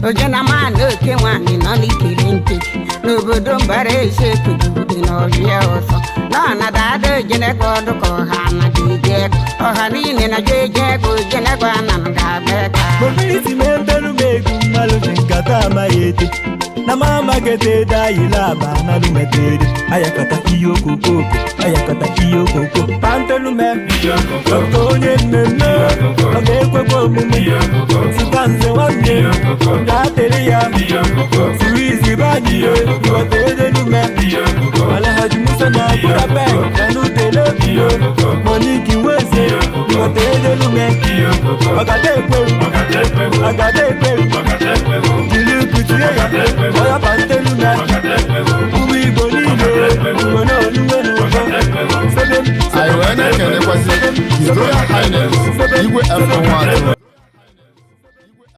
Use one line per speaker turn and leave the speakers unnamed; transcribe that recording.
Oje na ma na oke nwaanyị nọ n'ikiri nkeji n'obodo mbara eze kudude na ọbịa ọsọ nọ na dada ojenekwa ọdụ ka ọha na jeje ọha niile na jeje ka ojenekwa na m ga-agba ka.
Mobility membelu megu mmalu nkata amaghị ete na mama gete da yila ba na lumetere ayakata ihe okokoko ayakata ihe okoko pantelume dọkta onye mmemme ọ ga-ekwekwa omume zụta nze nwanne ga-atere ya suwizi banyiye ghọta edelume Alhaji Musa na Budapest na n'utele Monique Nweze ghọta edelume ọgada ekweru agada ekweru jiri kutie ya ọya pantelume ụmụ Igbo niile Igbo na oluwe n'ụzọ.
Anyị wee na-ekelekwazi His Royal Highness Igwe F. Nwatụ.